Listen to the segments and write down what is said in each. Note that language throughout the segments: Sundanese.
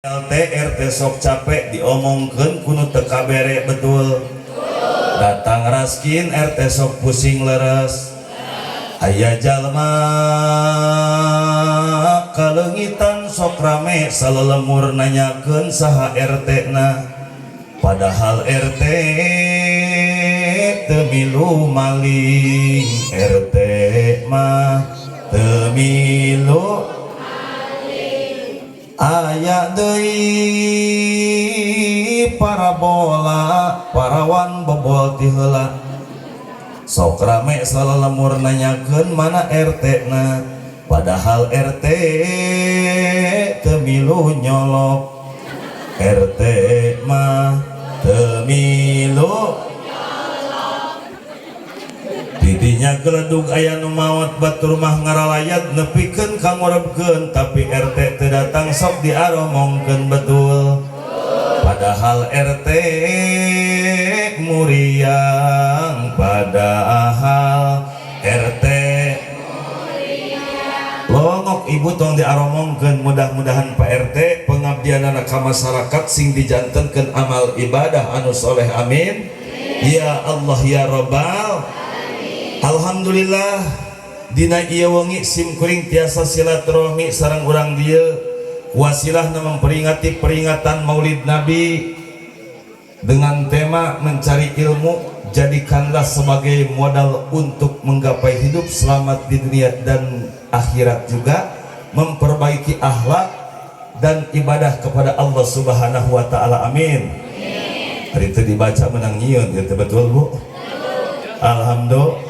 LT RT sok capek diomongkeun ku nu teu kabere, betul? Datang raskin, RT sok pusing, leres? Aya jalma kaleungitan sok rame salelemur nanyakeun saha RT na, padahal RT teu milu maling. RT mah teu milu. Aya deui parabola, parawan bobol ti heula, sok rame salelemur nanyakeun mana RT na, padahal RT teu milu nyolok. RT mah teu milu. Didinya geledug aya nu maot, batur mah ngaralayat nepikeun ka ngurebkeun, tapi RT teu datang, sok diaromongkeun, betul? Padahal RT muriang, padahal RT longok. Ibu, tong diaromongkeun. Mudah-mudahan Pak RT pengabdianana ka masyarakat sing dijantenkeun amal ibadah anu soleh, amin ya Allah ya Robbal. Alhamdulillah, dina ieu wengi sim kuring tiasa silaturahmi sareng urang dieu, wasilahna memperingati peringatan Maulid Nabi dengan tema mencari ilmu jadikanlah sebagai modal untuk menggapai hidup selamat di dunia dan akhirat, juga memperbaiki akhlak dan ibadah kepada Allah Subhanahu wa taala, amin. Hari itu dibaca menang nyieun gitu, betul, Bu? Alhamdulillah.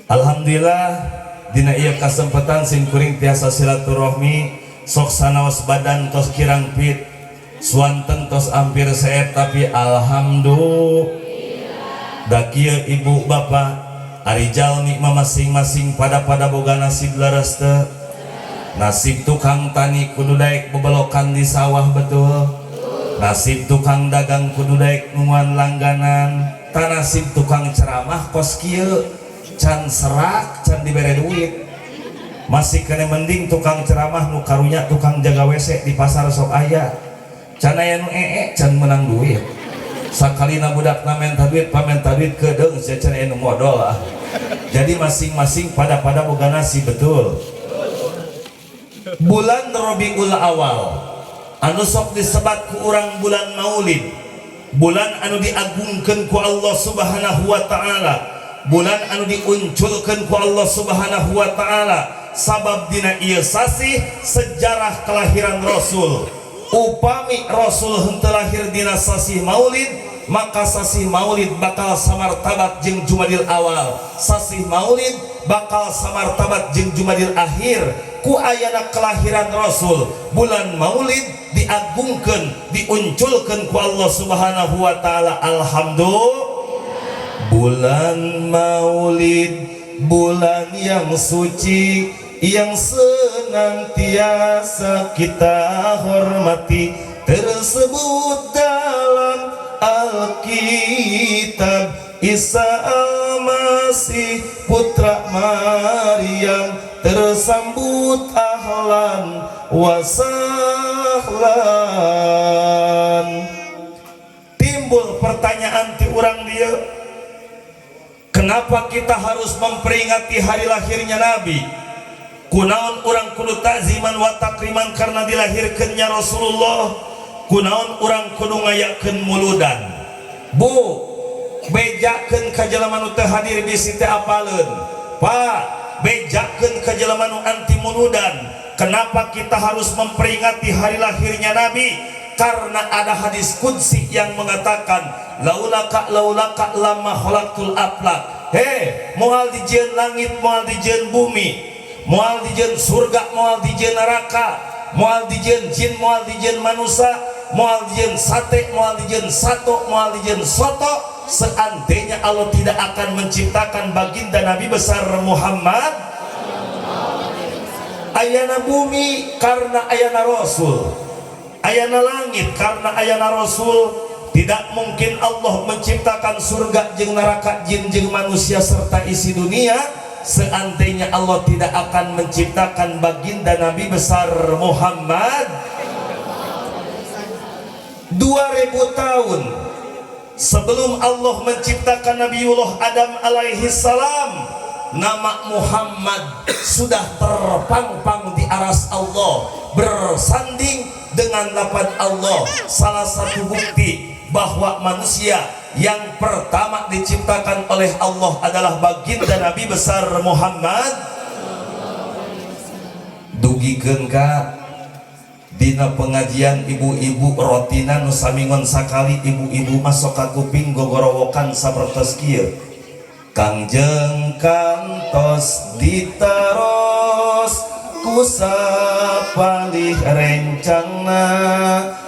Alhamdulillah, dina ieu kasempatan sim kuring tiasa silaturahmi. Sok sanaos badan tos kirang fit, suanten tos ampir seep, tapi alhamdulillah. Da kieu, ibu bapak, ari jalmi mah masing-masing pada boga nasib, leres teu? Nasib tukang tani kudu daek bebelokan di sawah, betul? Nasib tukang dagang kudu daek nungguan langganan. Tah, nasib tukang ceramah kos kieu, can serak can dibere duit. Masih kena mending tukang ceramah nu karunya tukang jaga WC di pasar sok aya, can aya nu ee can menang duit. Sakalina budak menta duit, pamenta duit kedeung sia, can aya nu modal ah. Jadi masing-masing pada boga nasib, betul? Bulan Rabiul Awal anu sok disebat ku urang bulan Maulid, bulan anu diagungkeun ku Allah Subhanahu wa taala, bulan anu diunculkeun ku Allah Subhanahu wa taala, sabab dina ieu sasih sejarah kelahiran Rasul. Upami Rasul henteu lahir dina sasih Maulid, maka sasih Maulid bakal samartabat jeung Jumadil Awal, sasih Maulid bakal samartabat jeung Jumadil Akhir. Ku ayana kelahiran Rasul, bulan Maulid diagungkeun, diunculkeun ku Allah Subhanahu wa taala. Alhamdulillah. Bulan Maulid, bulan yang suci yang senantiasa kita hormati, tersebut dalam Alkitab Isa Al-Masih putra Maryam tersambut ahlan wasahlan. Timbul pertanyaan ti urang dieu, kenapa kita harus memperingati hari lahirnya Nabi? Kunaon urang kudu takziman wa takriman karena dilahirkannya Rasulullah? Kunaon urang kudu ngayakeun muludan? Bu, bejakeun ka jelema nu teu hadir bisi teu apaleun. Pak, bejakeun ka jelema nu anti muludan. Kenapa kita harus memperingati hari lahirnya Nabi? Karena ada hadis qudsi yang mengatakan, laulaka laulaka lama khalaqtul aflak. He, moal dijieun langit, moal dijieun bumi, moal dijieun surga, moal dijieun neraka, moal dijieun jin, moal dijieun manusia, moal dijieun sate, moal dijieun sato, moal dijieun soto, seandainya Allah tidak akan menciptakan baginda Nabi besar Muhammad. Ayana bumi karena ayana Rasul, ayana langit karena ayana Rasul. Tidak mungkin Allah menciptakan surga jeung neraka, jin jeung manusia serta isi dunia, seandainya Allah tidak akan menciptakan baginda Nabi besar Muhammad. 2000 tahun sebelum Allah menciptakan Nabiullah Adam alaihi salam, nama Muhammad sudah terpampang di aras Allah, bersanding dengan lafaz Allah. Salah satu bukti bahwa manusia yang pertama diciptakan oleh Allah adalah baginda Nabi besar Muhammad. Dugikeun ka dina pengajian ibu-ibu rotina nu samingon sakali, ibu-ibu masuk ka kuping gogorowokan sapertos kieu: "Kangjeng kantos ditaros ku sapalih rencangna,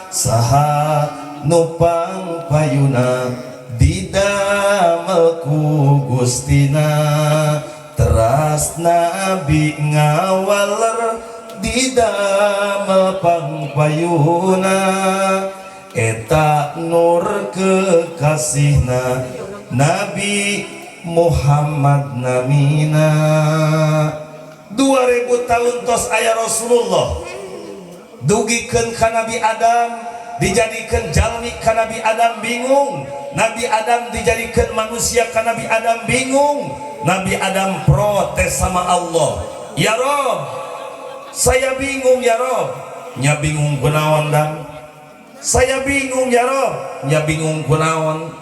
saha nu pangpayuna didamel ku Gustina. Teras Nabi ngawaler didamel pangpayuna, eta nur kekasihna Nabi Muhammad namina." 2000 tahun tos aya Rasulullah, dugikeun ka Nabi Adam dijadikan jalmi ka Nabi Adam bingung, Nabi Adam dijadikan manusia ka Nabi Adam bingung. Nabi Adam protes sama Allah, "Ya Rob, saya bingung ya Rob." "Nya bingung kunaon, Dam?" "Saya bingung ya Rob." "Nya bingung kunaon?"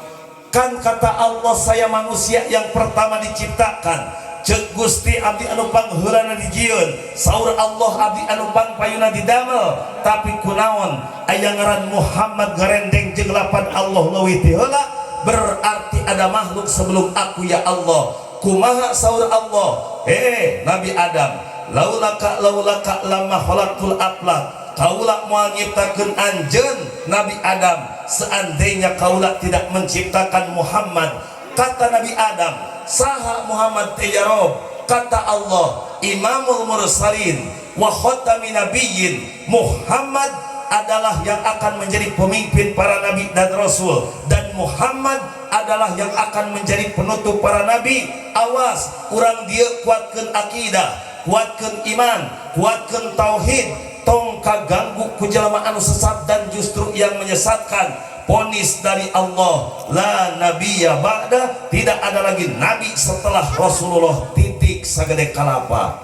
"Kan," kata Allah, "saya manusia yang pertama diciptakan." "Cek Gusti, abdi anu pangheulana dijieun." Saur Allah, "Abdi anu pangpayuna didamel, tapi kunaon aya ngaran Muhammad garendeng jeung lapan Allah leuwih ti heula? Berarti ada makhluk sebelum aku ya Allah." "Kumaha?" Saur Allah, "Eh Nabi Adam, laulaka laulaka lama khalaqtul aflak. Kaula moal nyiptakeun anjeun Nabi Adam seandainya kaula tidak menciptakan Muhammad." Kata Nabi Adam, "Saha Muhammad teh ya Rob?" Kata Allah, "Imamul mursalin wa khatami nabiyyin. Muhammad adalah yang akan menjadi pemimpin para nabi dan rasul, dan Muhammad adalah yang akan menjadi penutup para nabi." Awas, urang dieu kuatkeun akidah, kuatkeun iman, kuatkeun tauhid, tong kaganggu ku jelema anu sesat dan justru yang menyesatkan. Vonis dari Allah, la nabiyya ba'da, tidak ada lagi nabi setelah Rasulullah. Titik sagede kalapa.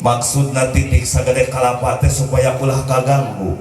Maksudna titik sagede kalapa teh supaya ulah kaganggu.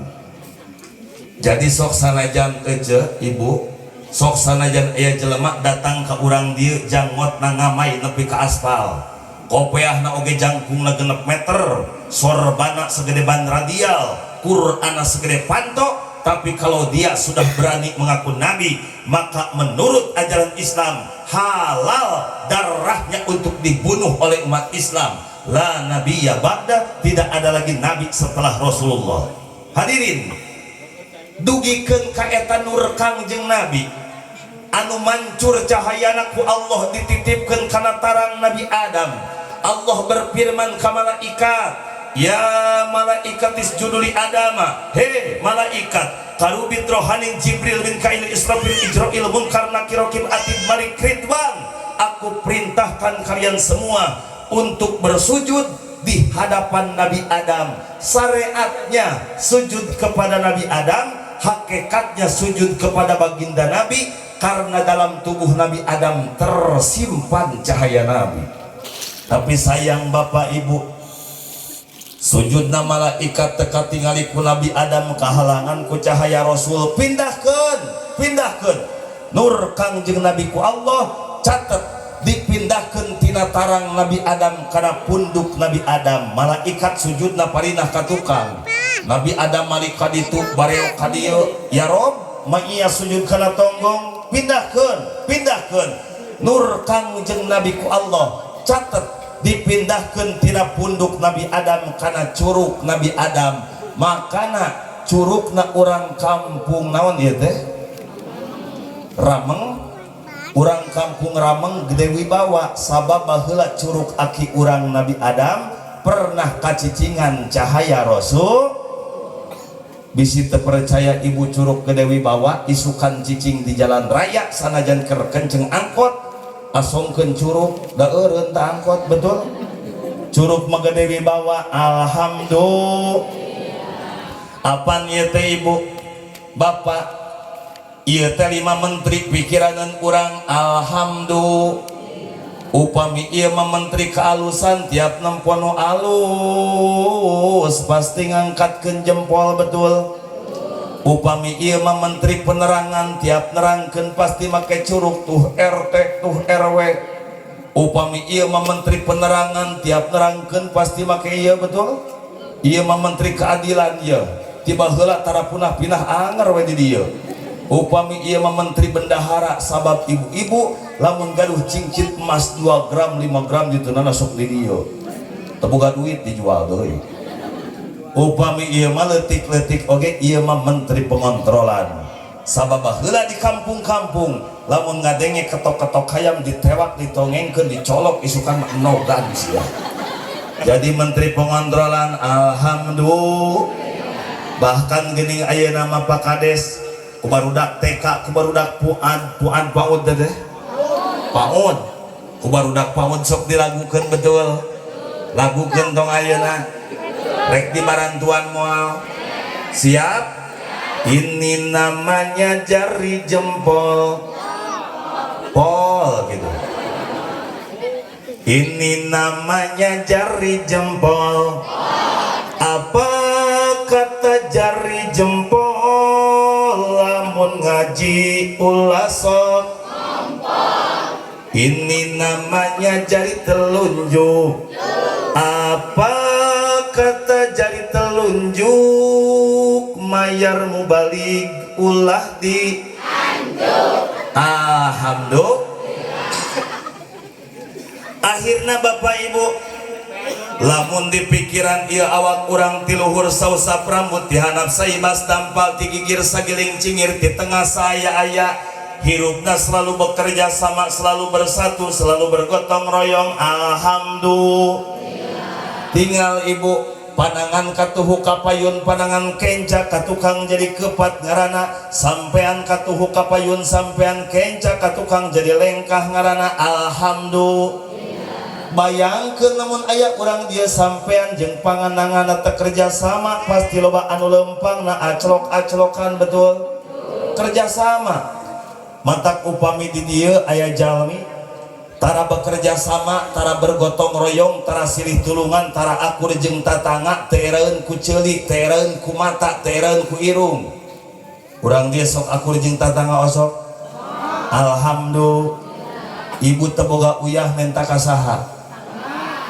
Jadi sok sanajan ece ibu, sok sanajan aya jelema datang ke urang dieu, janggotna ngamai nepi ka aspal, kopeahna oge jangkungna 6 meter, sorbana segede ban radial, Qur'ana segede panto, tapi kalau dia sudah berani mengaku nabi, maka menurut ajaran Islam halal darahnya untuk dibunuh oleh umat Islam. La nabiyya ba'da, tidak ada lagi nabi setelah Rasulullah. Hadirin, dugikeun ka eta nur Kangjeng Nabi anu mancur cahayana ku Allah dititipkeun kana tarang Nabi Adam. Allah berfirman ka malaikat, "Ya malaikat, isjudu li adama." He malaikat, Karubin, Rohanin, Jibril, Mikail, Israfil, Ijrail, Munkar, Nakir, Rokib, Atid, Malik, Ridwan, aku perintahkan kalian semua untuk bersujud di hadapan Nabi Adam. Syariatnya sujud kepada Nabi Adam, hakikatnya sujud kepada baginda Nabi, karena dalam tubuh Nabi Adam tersimpan cahaya Nabi. Tapi sayang, Bapak Ibu, sujudna malaikat teu katingali ku Nabi Adam, kehalangan ku cahaya Rasul. Pindahkan, pindahkan nur Kangjeng Nabi ku Allah, catat, dipindahkan tina tarang Nabi Adam kana punduk Nabi Adam. Malaikat sujudna parinah ka tukang. Nabi Adam malik ka ditu, bareo ka dieu, "Ya Rob, ma iya sujud kana tonggong." Pindahkan, pindahkan nur Kangjeng Nabi ku Allah, catat, dipindahkan tina punduk Nabi Adam kana curuk Nabi Adam. Makana curukna orang kampung naon ieu teh, Rameng, orang kampung Rameng gede wibawa, sabab baheula curuk aki urang Nabi Adam pernah kacicingan cahaya Rasul. Bisi teu percaya ibu, curuk gede wibawa, isukan cicing di jalan raya, sanajan keur kenceng angkot, asongkeun curuk, da eureun ta angkot. Betul, curuk mah gede wibawa. Alhamdulillah. Apan ieu teh ibu? Bapak ieu teh lima menteri pikiranan urang. Alhamdulillah, upami ieu mah menteri kealusan, tiap nempo nu alus pasti ngangkatkeun jempol, betul? Upami ieu mah menteri penerangan, tiap nerangkeun pasti make curug, tuh RT, tuh RW. Upami ieu mah menteri penerangan, tiap nerangkeun pasti make ieu, betul? Ieu mah menteri keadilan, ieu tiba heula tara punah pinah, anger we di dieu. Upami ieu mah menteri bendahara, sabab ibu-ibu lamun gaduh cincin emas 2 gram, 5 gram ditunana sok di dieu, teu boga duit dijual deui. Upami ieu mah leutik-leutik oge, ieu mah menteri pengontrolan, sabab baheula di kampung-kampung lamun ngadenge ketok-ketok hayam, ditewak, ditongengkeun, dicolok, isukan mah enogan sia. Jadi menteri pengontrolan. Alhamdulillah, bahkan geuning ayeuna mah Pak Kades ku barudak TK, ku barudak PUAD, PUAD, PAUD teh, PAUD, ku barudak PAUD sok dilagukeun, betul? Lagukeun tong ayeuna, rek dibarantuan moal? Siap? Ini namanya jari jempol pol gitu. Ini namanya jari jempol. Apa kata jari jempol? Lamun ngaji ulah sok. Ini namanya jari telunjuk. Apa kata jari telunjuk? Mayar mubalig ulah di. Alhamdulillah. Akhirnya, Bapak Ibu, lamun di pikiran ieu awak urang, ti luhur sausap rambut, ti handap saibas dampal, ti gigir sagiling cingir, ti tengah saya aya hirupna selalu bekerja sama, selalu bersatu, selalu bergotong royong. Alhamdulillah. Tinggal ibu, panangan katuhu kapayun, panangan kenca katukang jadi kepat ngarana. Sampean katuhu kapayun, sampean kenca katukang jadi lengkah ngarana. Alhamdulillah. Bayangkeun lamun aya urang dia sampean jeung panganangan teu kerja sama, pasti loba anu lempang na, aclok-aclokan, betul? Kerja sama. Matak upami di dieu aya jalmi tara bekerja sama, tara bergotong royong, tara silih tulungan, tara akur jeung tatangga, teu eraeun ku ceuli, teu eraeun ku mata, teu eraeun ku irung. Urang dia sok akur jeung tatangga osok? Alhamdulillah. Ibu teu boga uyah menta ka saha?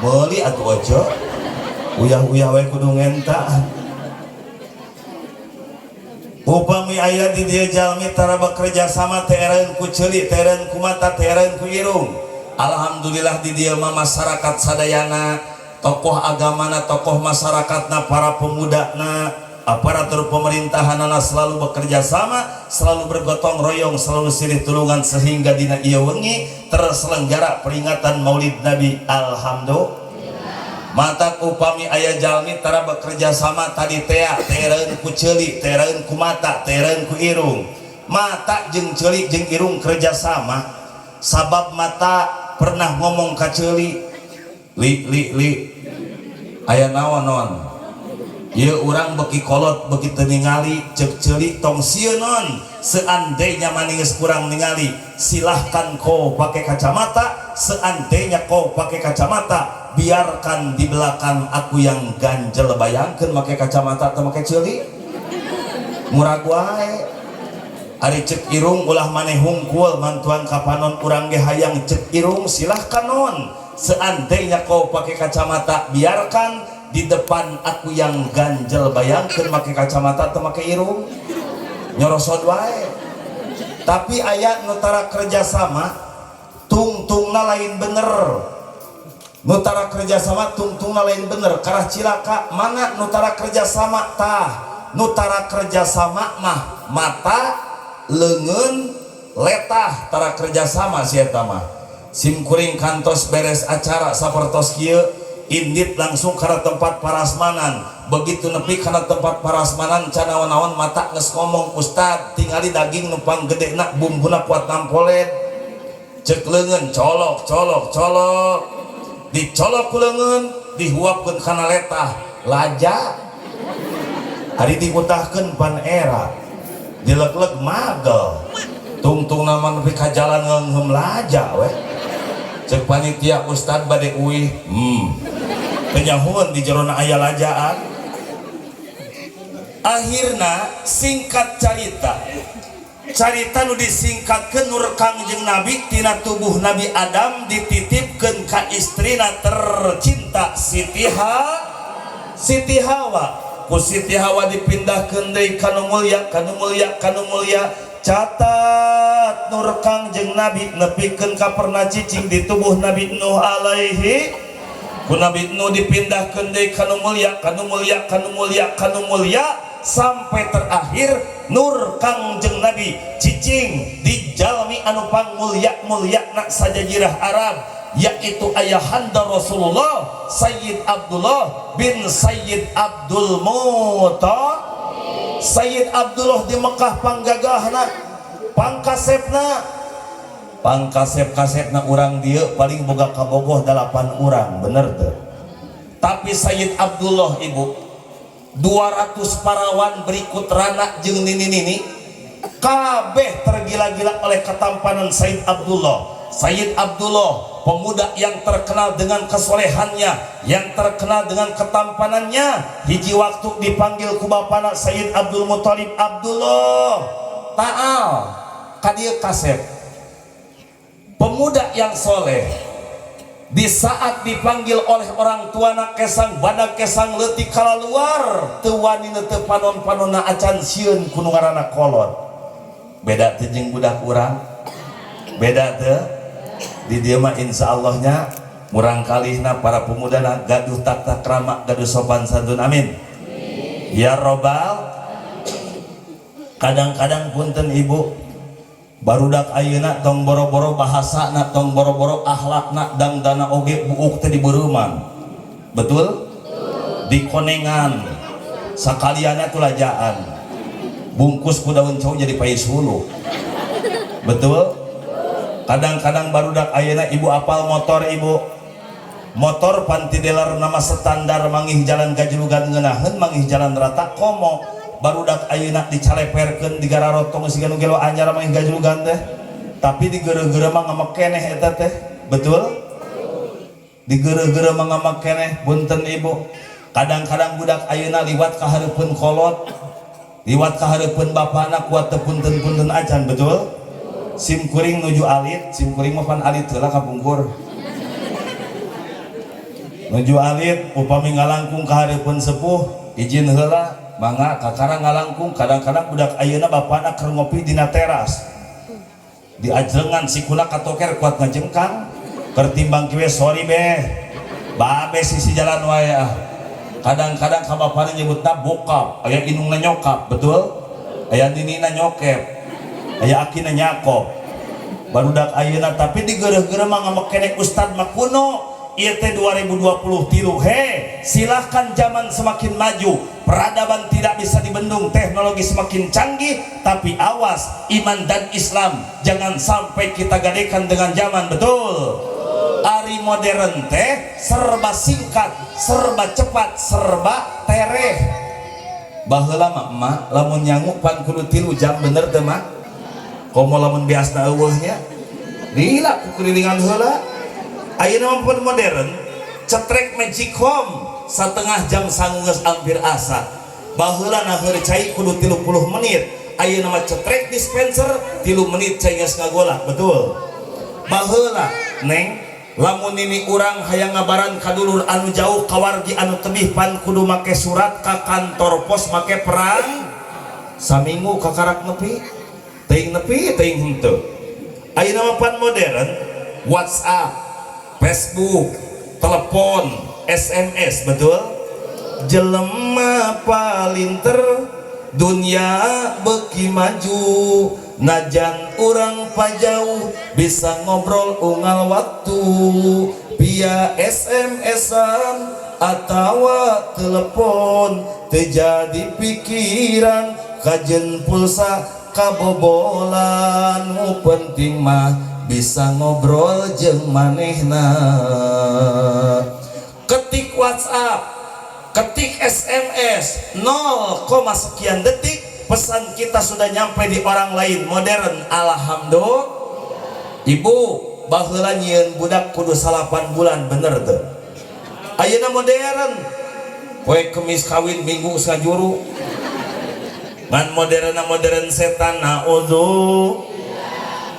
Meuli atuh ojo. Uyah-uyah we kudu ngenta. Upami aya di dieu jalmi tara bekerja sama, teu eraeun ku ceuli, teu eraeun ku mata, teu eraeun ku irung. Alhamdulillah, di dieu mah masyarakat sadayana, tokoh agamana, tokoh masyarakatna, para pemudana, aparatur pemerintahanana selalu bekerja sama, selalu bergotong royong, selalu silih tulungan, sehingga dina ieu wengi terselenggara peringatan Maulid Nabi. Alhamdulillah. Matak upami aya jalmi tara bekerja sama tadi tea, teu eraeun ku ceuli, teu eraeun ku mata, teu eraeun ku irung. Mata jeung ceuli jeung irung kerja sama, sabab mata pernah ngomong ka ceuli, "Li, li, li, aya naon, non? Ieu urang beki kolot, beki teu ningali." Ceuk ceuli, "Tong sieun, non. Seandainya maneh geus kurang ningali, silahkan kau pakai kacamata. Seandainya kau pakai kacamata, biarkan di belakang aku yang ganjel." Bayangkan pakai kacamata atau pakai ceuli, murag wae. Ari cek irung, "Ulah maneh hungkul mantuan kapanon, urang ge hayang." Cek irung, "Silahkan, non. Seandainya kau pakai kacamata, biarkan di depan aku yang ganjel." Bayangkan pakai kacamata atau pakai irung, nyorosod wae. Tapi aya nu tara kerjasama, tungtungna lain bener. Nu tara kerjasama, tungtungna lain bener, karah cilaka. Mana nu tara kerjasama tah? Nu tara kerjasama mah mata, leungeun, letah tara kerjasama si eta mah. Sim kuring kantos beres acara sapertos kieu, indit langsung kana tempat parasmanan. Begitu nepi kana tempat parasmanan, can naon-naon mata geus ngomong, "Ustad, tingali daging nu panggedena, bumbuna kuat nampolet." Cek leungeun, "Colok, colok, colok." Dicolok ku leungeun, dihuapkeun kana letah, laja. Ari diutahkeun pan era. Dileg-leg magel, tungtung nama nepi ka jalan ngeungheum laja we. Cek panitia, "Ustad bade uih." Penyahuan di jerona aya lajaan. Akhirna singkat carita, carita nu disingkatkeun, nur Kangjeng Nabi tina tubuh Nabi Adam dititipkeun ka istrina tercinta, Siti Hawa. Ku Siti Hawa dipindahkeun deui ka nu mulia, ka nu mulia, ka nu mulia. Catat, nur Kangjeng Nabi nepikeun ka pernah cicing di tubuh Nabi Nuh alaihi. Ku Nabi Nuh dipindahkeun deui ka nu mulia, ka nu mulia, ka nu mulia, ka nu mulia, sampai terakhir nur Kangjeng Nabi cicing di jalmi anu pangmulia mulia nak sajajirah Arab, yaitu ayahanda Rasulullah, Sayyid Abdullah bin Sayyid Abdul Muttalib. Sayyid Abdullah di Mekah panggagahna, pangkasepna, pangkasep kasepna. Urang dia paling boga kabogoh delapan orang, bener tuh? Tapi Sayyid Abdullah, ibu, 200 parawan berikut rana jeung nini-nini kabeh tergila-gila oleh ketampanan Sayyid Abdullah. Sayyid Abdullah, pemuda yang terkenal dengan kesolehannya, yang terkenal dengan ketampanannya, hiji waktu dipanggil ku bapana Sayyid Abdul Muthalib, "Abdullah, ta'al kadieu." Kasep, pemuda yang soleh, di saat dipanggil oleh orang tua, nak kesang badak kesang leutik kalaluar, teu wani teu panon-panonna acan, sieun ku nu ngaranna kolot. Beda teu jeung budak urang? Beda teu? Di dieu mah insyaallohnya murang kalihna para pemuda na gaduh tata krama, gaduh sopan santun. Amin ya robbal. Kadang-kadang, punten ibu, barudak ayeuna tong boro-boro bahasana, tong boro-boro akhlakna, dangdana oge buuk teh dibeureman, betul? Dikonengan sakaliannya tuh lajaan, bungkus ku daun cau jadi pais hulu, betul? Kadang-kadang barudak ayeuna, ibu, apal motor, ibu, motor pan ti dealer nama standar, manggih jalan gajlugan ngeunaheun, manggih jalan rata komo. Barudak ayeuna dicaleperkeun, digararotong siga nu gelo anyar manggih gajlugan teh, tapi digeureuh-geureuh mah ngamek keneh eta teh, betul? Digeureuh-geureuh mah ngamek keneh. Punten ibu, kadang-kadang budak ayeuna liwat ka hareupeun kolot, liwat ka hareupeun bapana kuat teu punten-punten acan, betul? Sim kuring nuju alit, sim kuring mah pan alit heula kapungkur, nuju alit upami ngalangkung ka hareupeun sepuh, izin heula, mangga, kakara ngalangkung. Kadang-kadang budak ayeuna bapana keur ngopi dina teras, diajrengan sikuna katoker kuat ngajengkang, kertimbang kiwe, "Sorry beh, babe, sisi jalan wae ah." Kadang-kadang ka bapana nyebutna bokap, aya indungna nyokap, betul? Aya ninina nyokep, aya akina nyakop barudak ayeuna, tapi digeureuh-geureuh mah ngamek keneh. "Ustad mah kuno, ieu teh 2020 tilu." He, silahkan, zaman semakin maju, peradaban tidak bisa dibendung, teknologi semakin canggih, tapi awas, iman dan Islam jangan sampai kita gadekan dengan zaman, betul? Ari modern teh serba singkat, serba cepat, serba tereh. Baheula mah emak lamun nyangu pan kudu 3 jam, bener teu, mak? Komo lamun biasna euweuh nya, lila kukurilingan heula. Ayeuna mah pun modern, cetrek Magicom setengah jam sangu geus hampir asa. Baheula naheur cai kudu 30 menit, ayeuna mah cetrek dispenser 3 menit cai geus ngagolak, betul? Baheula, neng, lamun ini urang hayang ngabaran ka dulur anu jauh, kawargi anu tebih, pan kudu make surat ka kantor pos, make perang saminggu kakarak nepi, teuing nepi teuing henteu. Ayeuna mah pan modern, WhatsApp, Facebook, telepon, SMS, betul? Jelema palinter, dunia beki maju, najan urang pajauh bisa ngobrol unggal waktu via SMS-an atau telepon. Terjadi pikiran kajen pulsa kabobolan, nu penting mah bisa ngobrol jeung manehna. Ketik WhatsApp, ketik SMS 0, sekian detik. Pesan kita sudah nyampe di orang lain, modern. Alhamdulillah. Ibu, baheula nyieun budak kudu 9 bulan, bener tuh? Ayeuna modern, poe Kemis kawin, Minggu ngajuru. Ngan modern modern setan, naudzu.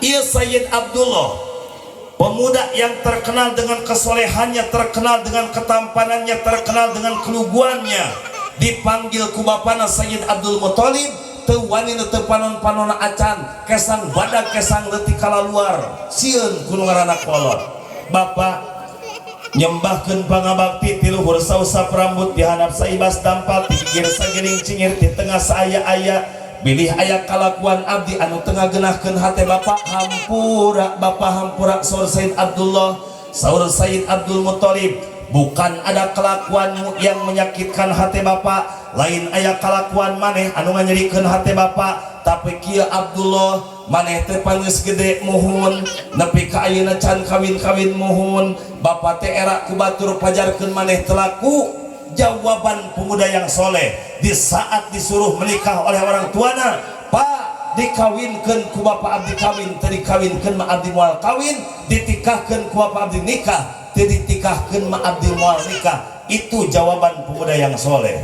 Iya, Sayyid Abdullah, pemuda yang terkenal dengan kesolehannya, terkenal dengan ketampanannya, terkenal dengan keluguannya, dipanggil ku bapana Sayyid Abdul Muthalib, teu wani nu teu panon-panona acan, kesang badag kesang leutik kalaluar, sieun ku nu ngaranna kolot. Bapak nyembahkeun pangabakti, ti luhur sausap rambut, di handap saibas dampal, ti gigir sagiling cingir, di tengah saaya-aya, bilih aya kalakuan abdi anu teu ngagenahkeun hate bapak, hampura Bapak, hampura, saur Sayyid Abdullah. Saur Sayyid Abdul Muthalib, "Bukan ada kelakuanmu yang menyakitkan hati bapak, lain aya kalakuan maneh anu nganyerikeun hati bapak, tapi kieu Abdullah, maneh teh pangeus gede muhun, nepi ka ayeuna can kawin-kawin muhun. Bapak teh era ku batur pajarkeun maneh teu laku." Jawaban pemuda yang soleh di saat disuruh menikah oleh orang tuana, "Pak, dikawinkan ku bapak abdi kawin, teu dikawinkan mah abdi moal kawin, ditikahkan ku bapak abdi nikah, teu ditikahkan mah abdi moal nikah." Itu jawaban pemuda yang soleh.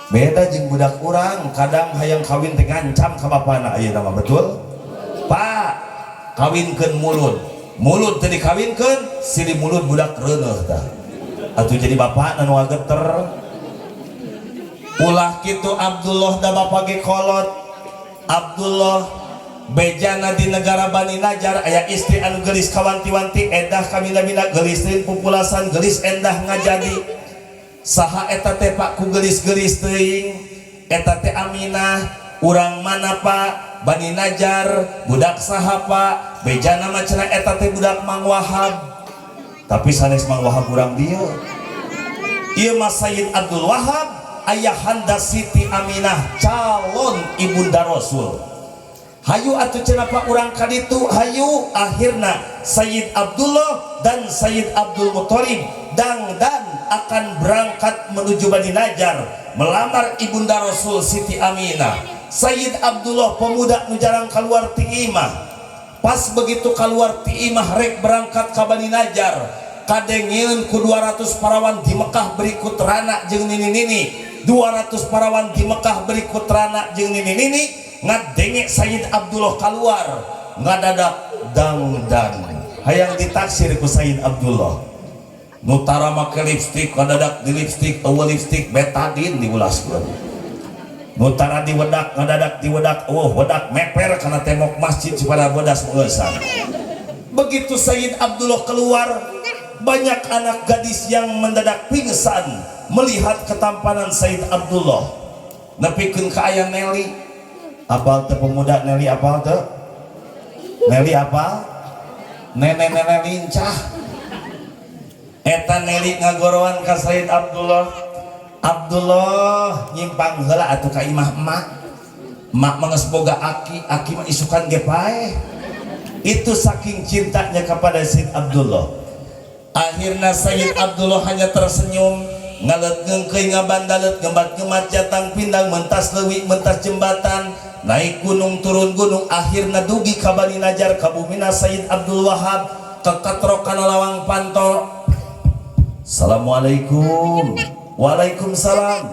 Beda jeung budak urang, kadang hayang kawin teh ngancam ka bapana ayeuna mah, betul? "Pak, kawinkeun mulud." Mulud teu dikawinkeun, silih mulud budak reuneuh tah. Atuh jadi bapak nu ngageter. Ulah kitu Abdullah, da bapak ge kolot. Abdullah bejana di negara Bani Najar aya istri anu gelis kawanti-wanti, endah kamina-mina, gelis teuing pupulasan, gelis endah ngajadi. "Saha eta teh, Pak, ku gelis-gelis teuing?" "Eta teh Aminah." "Urang mana, Pak?" "Bani Najar." "Budak saha, Pak?" "Bejana mah cenah eta teh budak Mang Wahab." Tapi sanes Mang Wahab urang dieu. Ieu mah Sayyid Abdul Wahab, ayahanda Siti Aminah, calon ibunda Rasul. "Hayu atuh," cenah, "Pak, urang kaditu, hayu." Akhirna Sayyid Abdullah dan Sayyid Abdul Muthalib dangdan akan berangkat menuju Bani Najar melamar ibunda Rasul Siti Aminah. Sayyid Abdullah, pemuda nu jarang keluar ti imah, pas begitu keluar ti imah rek berangkat ke Bani Najar, kadengeun ku 200 parawan di Mekah berikut rana jeung nini-nini. 200 parawan di Mekah berikut rana jeung nini-nini ngadenge Sayyid Abdullah keluar, ngadadak dangdan hayang ditaksir ku Sayyid Abdullah. Nu tara make lipstik ngadadak di lipstik, euweuh lipstik Betadine diulaskeun. Nu tara diwedak ngadadak diwedak, euweuh wedak meper kana tembok masjid supaya bodas meueusan. Begitu Sayyid Abdullah keluar, banyak anak gadis yang mendadak pingsan melihat ketampanan Sayyid Abdullah, nepikeun ka aya Nelly. Apal teu pemuda Nelly? Apal teu Nelly? Apal nenek-nenek lincah eta? Nelly ngagorowan ka Sayyid Abdullah, "Abdullah, nyimpang heula atuh ka imah emak. Emak mah geus boga aki, aki mah isukan ge paeh." Itu saking cintanya kepada Sayyid Abdullah. Akhirnya Sayyid Abdullah hanya tersenyum, ngalet ngengkeuy ngabandalet, ngembat-ngemat jatang pindang, mentas leuwi mentas jembatan, naik gunung turun gunung, akhirnya dugi ka Bani Najar, ka bumina Sayyid Abdul Wahab. Kekatrok kana lawang panto. "Assalamualaikum." "Waalaikumsalam.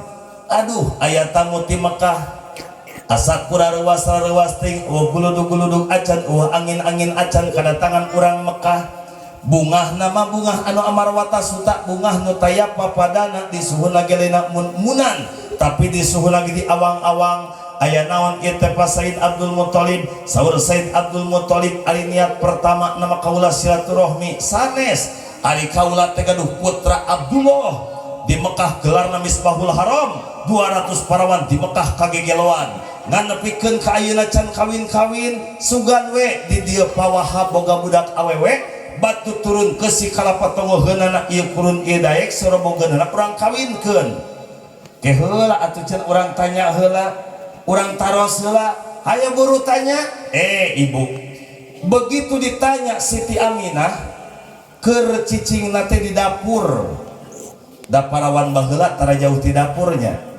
Aduh, aya tamu ti Mekah." Asa kuraruas raruas ting, oh guludug-guludug acan, oh angin-angin acan, kedatangan urang Mekah. Bungah nama bungah anu amarwata suta, bungah nu taya papadana, di suhu lagi lena munan, tapi di suhu lagi di awang-awang. "Aya naon ieu teh, Pak Said Abdul Muthalib?" Saur Said Abdul Muthalib, "Ari niat pertama nama kaula silaturahmi, sanes. Ari kaula teh gaduh putra Abdullah di Mekah, gelarna Misbahul Haram. 200 parawan di Mekah kagegeloan, ngan nepikeun ka ayeuna can kawin-kawin. Sugan we di dieu Pa Wahab boga budak awewe, batu turun ke si kalapa tongoheunana ieu kurun ieu daek sorobogeunana, urang kawinkeun ke heula atuh," cenah, "urang tanya heula, urang taros heula." Hayo buru tanya. Eh, ibu, begitu ditanya, Siti Aminah keur cicing teh di dapur, da parawan baheula tara jauh ti dapurnya.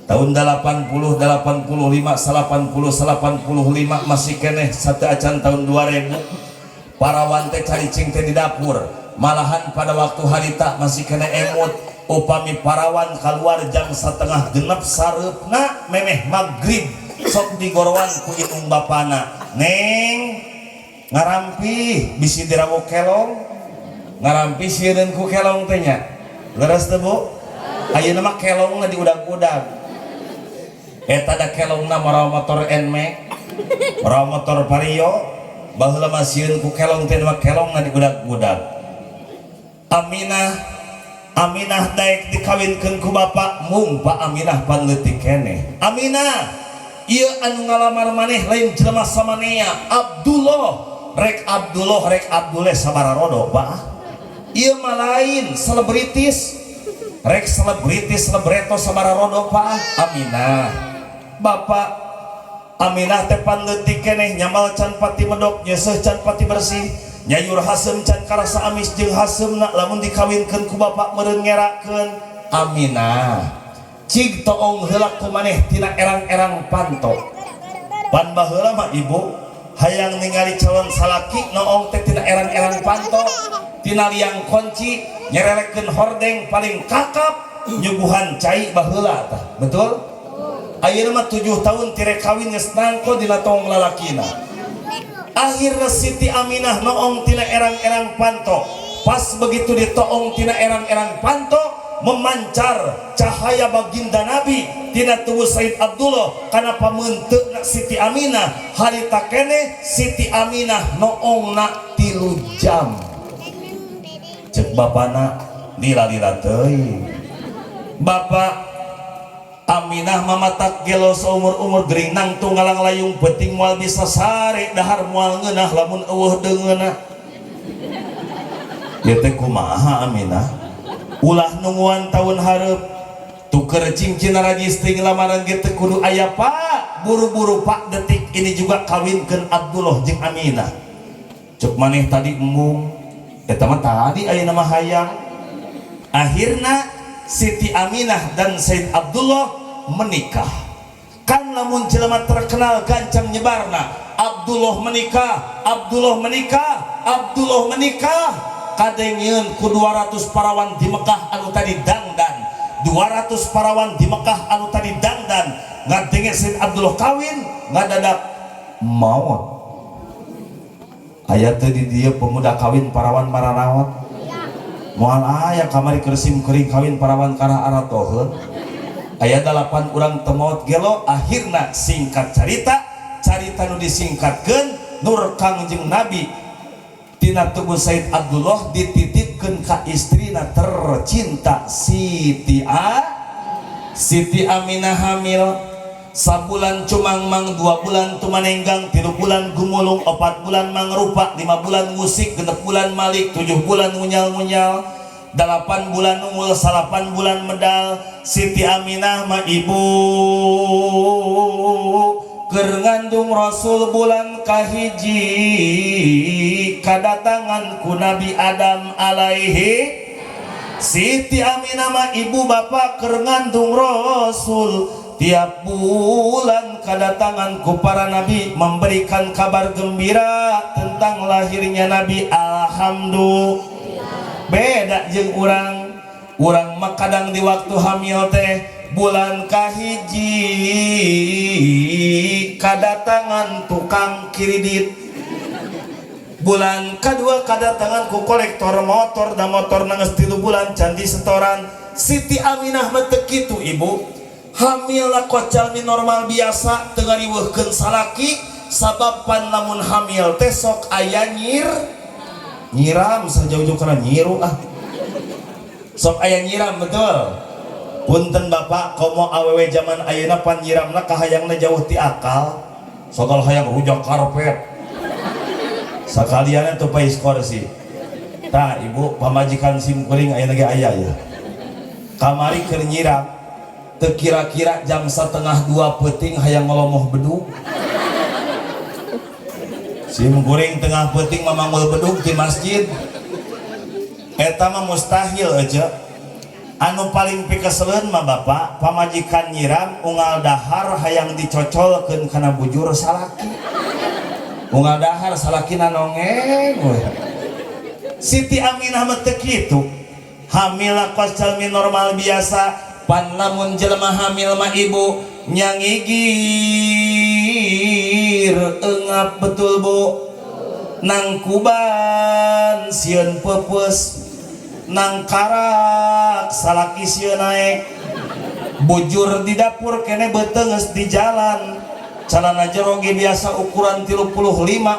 Tahun 80, 85, 80, 85, masih keneh sateuacan tahun 2000, parawan teh caricing teh di dapur. Malahan pada waktu harita masih keneh emut, upami parawan keluar jam 5.30, sareupna memeh maghrib, sok digorowan ku indung bapana, "Neng, ngarampi bisi dirawuk kelong." Ngarampi sieun ku kelong teh nya. Leres teu, Bu? Ayeuna mah kelongna diudag-udag. Eta da kelongna marawa motor Nmax, marawa motor Vario. Baheula mah sieun ku kelong teh, mah kelongna diudag-udag. Aminah, Aminah daek dikawinkeun ku bapak mung Pak Aminah pan leutik keneh. "Aminah, ieu anu ngalamar maneh lain jelema samanea, Abdullah." Rek Abdullah rek Abdullah sabararodo, Pak. Ieu mah lain selebritis. Rek selebritis selebreto sabararodo, Pak. Aminah, Bapak Aminah teh pan leutik keneh, nyamal can pati medok, nyeuseuh can pati bersih, nyayur haseum can karasa amis jeung haseumna. Lamun dikawinkeun ku bapak meureun ngerakeun. "Aminah, cig toong heula ku maneh tina erang-erang panto." Pan baheula mah, Ibu, hayang ningali calon salaki noong teh tina erang-erang panto, tina liang kunci, nyerelekeun hordeng, paling kakap nyuguhan cai baheula tah. Betul? Ayeuna mah 7 tahun tire kawin geus nangko dina tong lalakina. Akhirna Siti Aminah noong tina erang-erang panto. Pas begitu ditoong tina erang-erang panto, memancar cahaya baginda Nabi tina tubuh Said Abdullah kana pameunteuna Siti Aminah. Harita keneh Siti Aminah noongna 3 jam. Cek bapana, "Lila-lila teuing." Bapak, Aminah mamatak gelo seumur-umur, gering nangtung ngalang layung penting moal bisa sare, dahar moal ngeunah lamun eueuh deungeunna. Ieu teh kumaha, Aminah? Ulah nungguan tahun hareup, tuker cincin registry lamaran ge teu kudu aya, Pak. Buru-buru, Pak, detik ini juga kawinkeun Abdullah jeung Aminah. Cek maneh tadi embung. Eta mah tadi, ayeuna mah hayang. Akhirna Siti Aminah dan Said Abdullah menikah. Kan lamun jelema terkenal gancang nyebarna. Abdullah menikah, Abdullah menikah, Abdullah menikah. Kadengeun ku 200 parawan di Mekah anu tadi dangdan. 200 parawan di Mekah anu tadi dangdan ngadenge Said Abdullah kawin, ngadadak maut. Aya teu di dieu pemuda kawin parawan mararaot? Moal aya. Kamari keur sim kuring kawin parawan karah aratoheun, aya dalapan urang teu maot gelo. Akhirna singkat carita, carita nu disingkatkeun, nur Kangjeng Nabi tina tubuh Said Abdullah dititipkeun ka istrina tercinta Siti A. Siti Aminah hamil sabulan cumangmang, 2 bulan tumanenggang, 3 bulan gumulung, 4 bulan mangrupa, 5 bulan musik, 6 bulan malik, 7 bulan ngunyal-ngunyal, 8 bulan unggul, 9 bulan medal. Siti Aminah mah, Ibu, keur ngandung Rasul bulan kahiji kadatangan ku Nabi Adam alaihi. Siti Aminah mah, Ibu, Bapak, keur ngandung Rasul, tiap bulan kedatangan ku para nabi memberikan kabar gembira tentang lahirnya Nabi. Alhamdulillah. Beda jeung urang. Urang mah kadang di waktu hamil teh bulan kahiji kadatangan tukang kredit, bulan kedua kadatangan ku kolektor motor, dan motor nangis 3 bulan can disetoran. Siti Aminah mah teu kitu, Ibu. Hamil lah kocal normal biasa, teu ngariweuhkeun salaki, sabab pan lamun hamil teh sok aya nyiram sejauh-jauh kana nyiru ah, sok aya nyiram. Betul? Punten, Bapak, komo awewe zaman ayeuna pan nyiramna kahayangna jauh ti akal. Soal hayang rujak karpet sakalianna tuh pais kursi. Tah, Ibu, pamajikan sim kuring ayeuna ge aya ya. Kamari keur nyiram, teu kira-kira jam 1.30 peuting hayang ngolomoh bedug. Sim kuring tengah peuting mamanggul bedug di masjid. Eta mah mustahil aja. Anu paling pikeseleun mah, Bapak, pamajikan nyiram unggal dahar hayang dicocolkeun kana bujur salaki. Unggal dahar salakina nongeng we. Siti Aminah mah teu kitu. Hamil kos jalmi normal biasa. Pan lamun jelema hamil mah, Ibu, nyangigir engap, betul, Bu? Nangkuban sieun peupeus, nangkarak salaki sieun naek, bujur di dapur kene beuteung geus di jalan. Celana jero ge biasa ukuran 35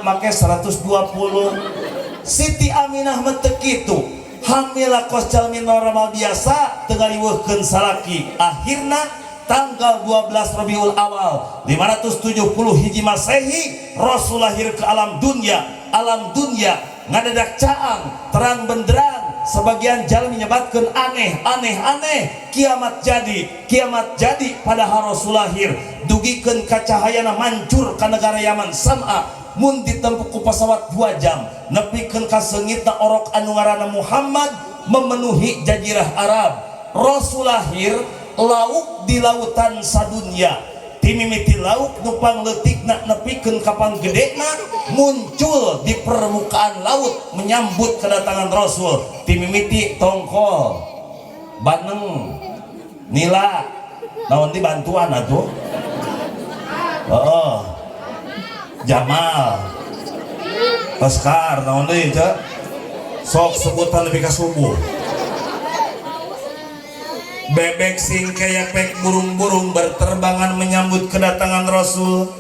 make 120. Siti Aminah mah teu kitu. Hamil kos jalmi normal biasa, teu ngariweuhkeun salaki. Akhirna tanggal 12 Rabiul Awal 570 hiji Masehi, Rasul lahir ke alam dunia. Alam dunia ngadadak caang, terang benderang. Sebagian jalan menyebatkan aneh, aneh, aneh, kiamat jadi, kiamat jadi. Padahal Rasul lahir dugikeun kacahayana mancur ka negara Yaman, Sam'a, mun ditempuh ku pesawat 2 jam. Nepikeun ka seungitna orok anu ngaranna Muhammad memenuhi jazirah Arab. Rasul lahir, lauk di lautan sadunya, timimiti lauk nu pangleutikna nepikeun ka panggedena muncul di permukaan laut menyambut kedatangan Rasul. Timimiti tongkol, bandeng, nila, naon di bantuan atuh, oh, Jamal, Oscar, naon deui, Cek? Sok sebutan lebih ka subuh. Bebek singkeyepek, burung-burung berterbangan menyambut kedatangan Rasul.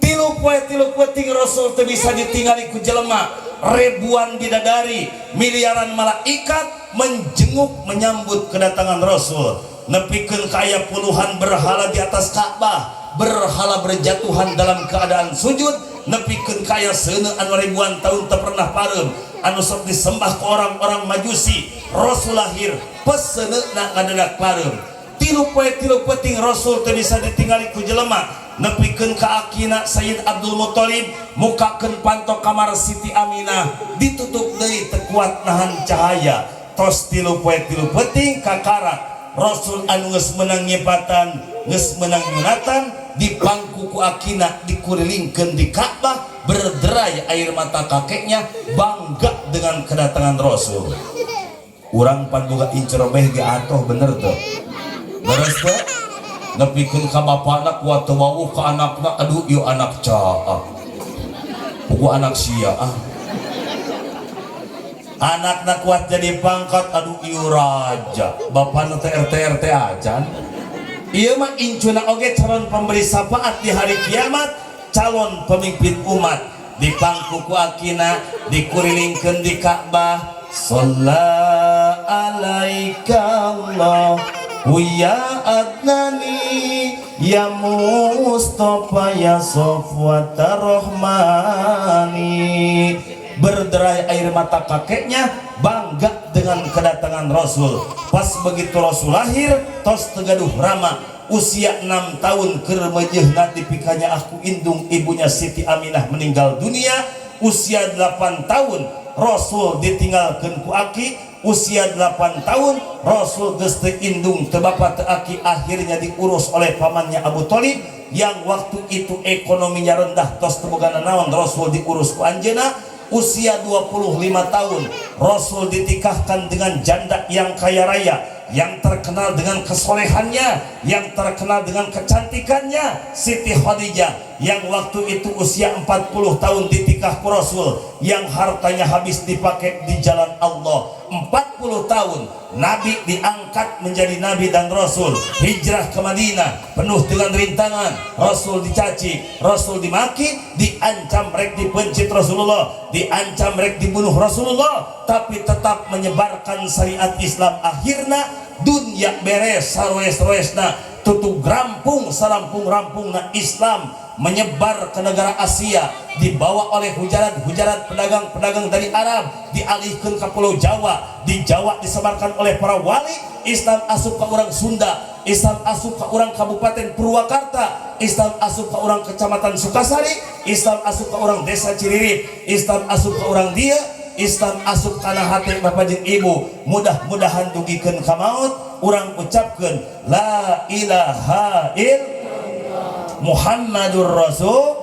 3 poe 3 peuting Rasul teu bisa ditinggali ku jelema. Ribuan bidadari, miliaran malaikat menjenguk menyambut kedatangan Rasul. Nepikeun kaya puluhan berhala di atas Ka'bah, berhala berjatuhan dalam keadaan sujud. Nepikeun kaya seuneu anu ribuan tahun teu pernah pareum, anu sok disembah ke orang-orang Majusi. Rasul lahir, peseneuna ngadadak pareum. 3 poe 3 peuting Rasul teu bisa ditinggali ku jelema. Nepikeun ka akina Sayyid Abdul Muthalib mukakeun panto kamar Siti Aminah, ditutup deui, teu kuat nahan cahaya. Tos 3 poe 3 peuting, kakarak Rasul anu geus menang nyipatan, geus menang nyunatan, dipangku ku akina, dikurilingkeun di Ka'bah, berderai air mata kakeknya bangga dengan kedatangan Rasul. Urang pan boga incu robeh ge atoh, bener tuh? Beres teu? Nepikeun ka bapana kuat teu wawuh, ka anakna, aduh, ieu anak caah, pugu anak sia ah. Anakna kuat jadi pangkat, aduh, ieu raja, bapana teh RT RT acan. Ieu mah incuna oge calon pemberi syafaat di hari kiamat, calon pemimpin umat. Dipangku ku akina, dikurilingkeun di Ka'bah. Shalla alaika Allah ya Adnani ya Mustafa ya Sofwat Rahmani. Berderai air mata kakeknya bangga dengan kedatangan Rasul. Pas begitu Rasul lahir, tos teu gaduh rama, usia 6 tahun keur meujeuhna dipikanya aku indung ibunya Siti Aminah meninggal dunia. Usia 8 tahun Rasul ditinggalkan ku aki. Usia 8 tahun Rasul geus teu indung, teu bapa, teu aki, akhirnya diurus oleh pamannya Abu Thalib yang waktu itu ekonominya rendah, tos teu boga naon. Rasul diurus ku anjeunna. Usia 25 tahun Rasul ditikahkan dengan janda yang kaya raya, yang terkenal dengan kesolehannya, yang terkenal dengan kecantikannya, Siti Khadijah, yang waktu itu usia 40 tahun ditikah ku Rasul, yang hartanya habis dipakai di jalan Allah. 40 tahun Nabi diangkat menjadi Nabi dan Rasul, hijrah ke Madinah penuh dengan rintangan. Rasul dicaci, Rasul dimaki, diancam rek dipencit Rasulullah, diancam rek dibunuh Rasulullah, tapi tetap menyebarkan syariat Islam. Akhirnya dunia beres saroes-roesna, tutug rampung sarampung-rampungna, Islam menyebar ke negara Asia, dibawa oleh hujarat-hujarat pedagang-pedagang dari Arab, dialihkan ke Pulau Jawa, di Jawa disebarkan oleh para wali. Islam asup ke orang Sunda, Islam asup ke orang Kabupaten Purwakarta, Islam asup ke orang Kecamatan Sukasari, Islam asup ke orang Desa Ciririp, Islam asup ke orang dia. Islam asup kana hati bapak jeung ibu. Mudah-mudahan dugikeun ka maut urang ucapkeun la ilaha il Muhammadur Rasul.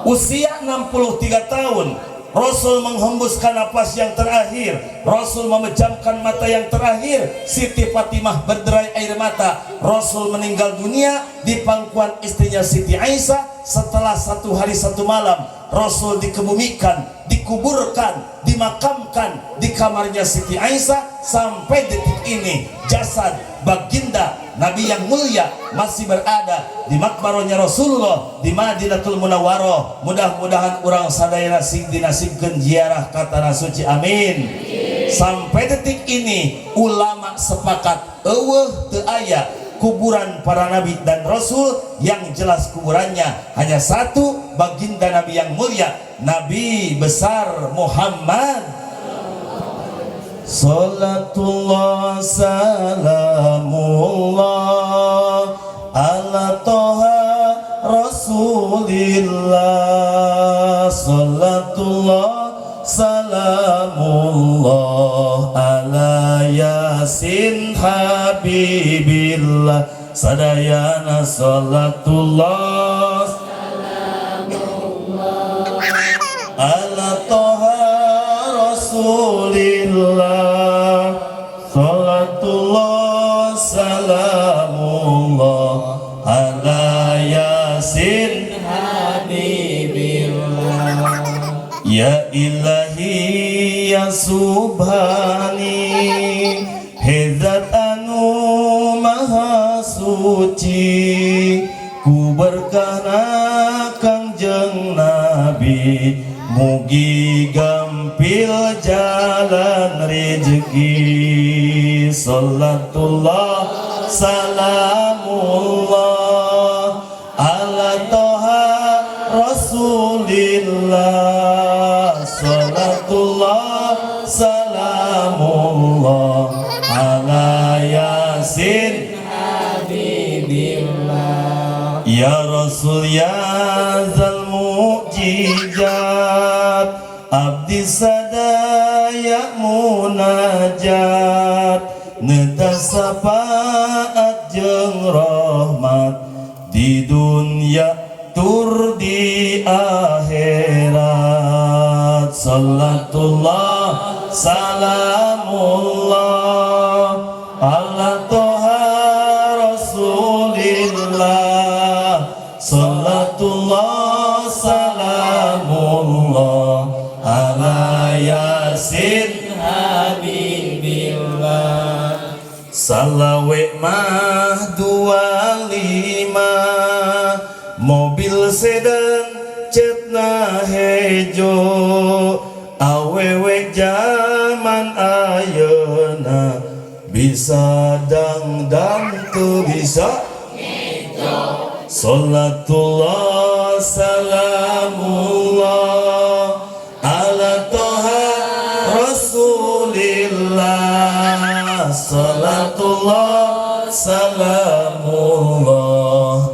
Usia 63 tahun Rasul menghembuskan nafas yang terakhir, Rasul memejamkan mata yang terakhir, Siti Fatimah berderai air mata. Rasul meninggal dunia di pangkuan istrinya Siti Aisyah. Setelah satu hari satu malam Rasul dikebumikan, dikuburkan, dimakamkan di kamarnya Siti Aisyah. Sampai detik ini jasad baginda Nabi yang mulia masih berada di makbarohnya Rasulullah di Madinatul Munawwaroh. Mudah-mudahan urang sadayana sing dinasibkeun ziarah ka tanah suci, amin. Sampai detik ini ulama sepakat euweuh teu aya kuburan para nabi dan rasul. Yang jelas kuburannya hanya satu, baginda Nabi yang mulia, Nabi besar Muhammad. Salatullah salamullah ala toha Rasulillah. Salatullah salamullah ala Yasin Habibillah. Sadayana salatullah ala toha Rasulillah. Salatullah salamullah ala Yasin Habibillah. Ya Ilahi ya Subhani, He Zat anu maha suci, ku berkahna Kangjeng Nabi, mugi gampil jalan rezeki. Salatullah salamullah ala toha Rasulillah. Salatullah salamullah ala Yasin Habibillah. Ya Rasul ya zal mukjizat, abdi sadaya munajat, neda syafaat jeung rahmat di dunia tur di akhirat. Salatullah salamullah ala toha Rasulillah. Salatullah salamullah ala Yasin Habibillah. Salawe mah 25, mobil sedan cetna hejo. Awewe zaman ayeuna bisa dangdang teu bisa. Salatullah salamullah ala toha Rasulillah. Salatullah salamullah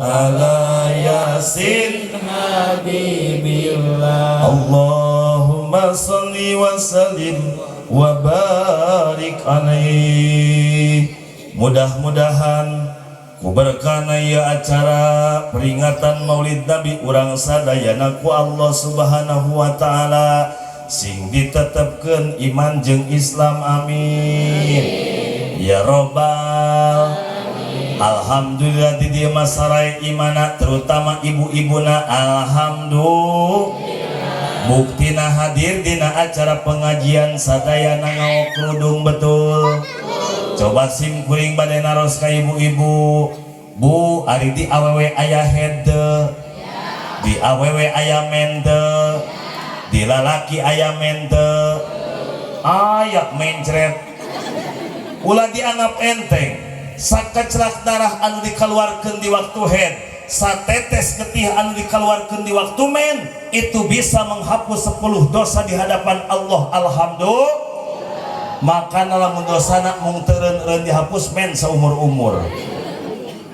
ala Yasin Habibillah. Allahumma salli wa sallim wa barik alaihi. Mudah-mudahan ku berkahna ieu acara peringatan Maulid Nabi, urang sadayana ku Allah Subhanahu wa taala sing ditetepkeun iman jeung Islam, amin ya robbal. Alhamdulillah di dieu mah sarai imana, terutama ibu-ibuna. Alhamdulillah, buktina hadir dina acara pengajian sadayana ngaok kerudung, betul? Coba sim kuring bade naros ka ibu-ibu. Bu, ari di awewe aya haid teu? Di awewe aya mens teu? Di lalaki aya mens teu? Aya mencret. Ulah dianggap enteng. Sakaclak darah anu dikeluarkan di waktu haid, satetes getih anu dikeluarkan di waktu mens, itu bisa menghapus 10 dosa di hadapan Allah. Alhamdulillah. Maka lamun dosana mung teureun dihapus mens seumur-umur,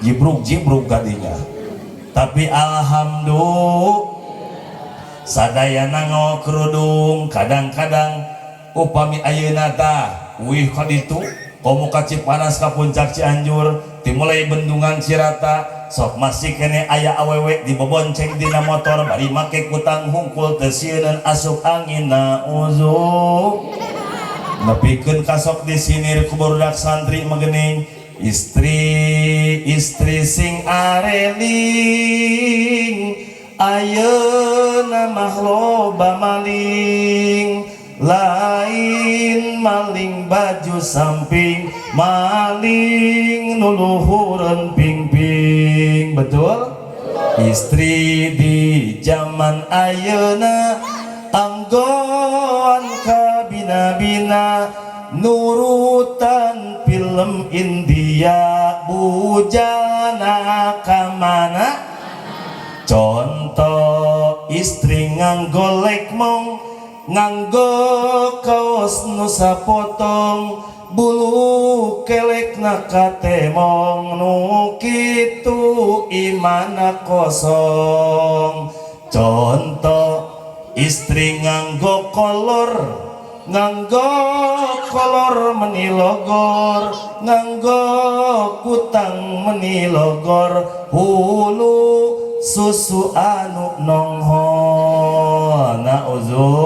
jibruk-jibruk kadinya. Tapi alhamdulillah sadayana ngaok kerudung. Kadang-kadang Upami ayeuna tah uih ka ditu, komo ka Cipanas, ka Puncak Cianjur, dimulai Bendungan Cirata, sok masih kene aya awewe dibobonceng dina motor bari make kutang hungkul, teu sieuneun asup angin. Nauzu, nepikeun kasok disinir ku barudak santri magening. Istri, istri sing areling, ayeuna mah loba maling. Lain maling baju samping, maling nu luhureun pingping. Betul? Istri di zaman ayeuna anggoan kabina-bina, nurutan film India, bujana kamana. Contoh istri nganggo lekmong, nganggo kaos nu sapotong, bulu kelekna katemong, nu kitu imana kosong. Contoh istri nganggo kolor, nganggo kolor meni logor, nganggo kutang meni logor, hulu susu anu nonghol. Nauzu.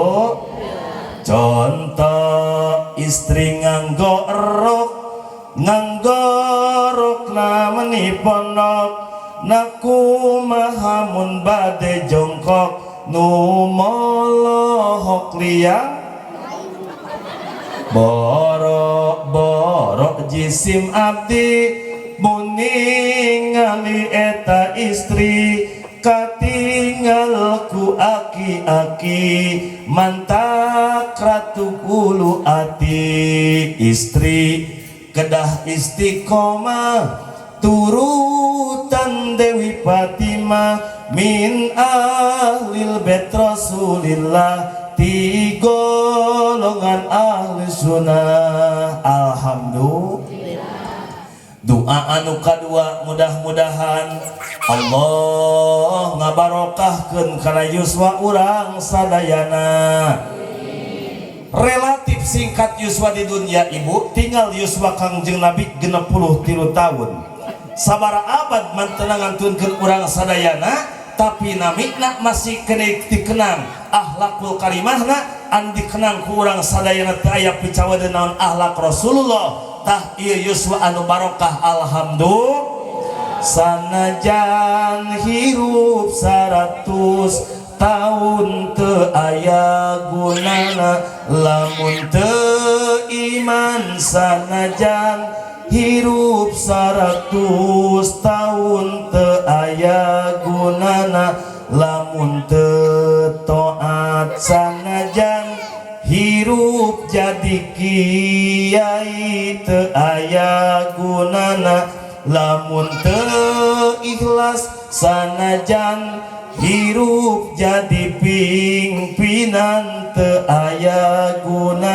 Contoh istri nganggo rok, nganggo rokna meni pondok, nakumaha mun bade jongkok, nu molohok liang. Borok-borok jisim abdi mun ningali eta istri, katinggal ku aki-aki, mantak ratu ulu ati. Istri kedah istiqomah, turutan Dewi Fatimah, min ahlil bait Rasulillah, ti golongan ahli sunnah. Alhamdulillah. Doa anu kadua, mudah-mudahan Allah ngabarokahkeun kana yuswa urang sadayana. Relatif singkat yuswa di dunia, Ibu. Tinggal yuswa Kangjeng Nabi 63 tahun, sabara abad mantena ngantunkeun urang sadayana, tapi namina masih kena dikenang, akhlakul karimahna an dikenang ku urang sadayana, teu aya picawadeun naon akhlak Rasulullah. Tah, ieu yuswa anu barokah. Alhamdulillah. Sanajan hirup 100 tahun teu aya gunana lamun teu iman. Sanajan hirup 100 tahun teu aya gunana lamun teu taat. Sanajan hirup jadi kiai teu aya gunana lamun teu ikhlas. Sanajan hirup jadi pimpinan teu aya guna.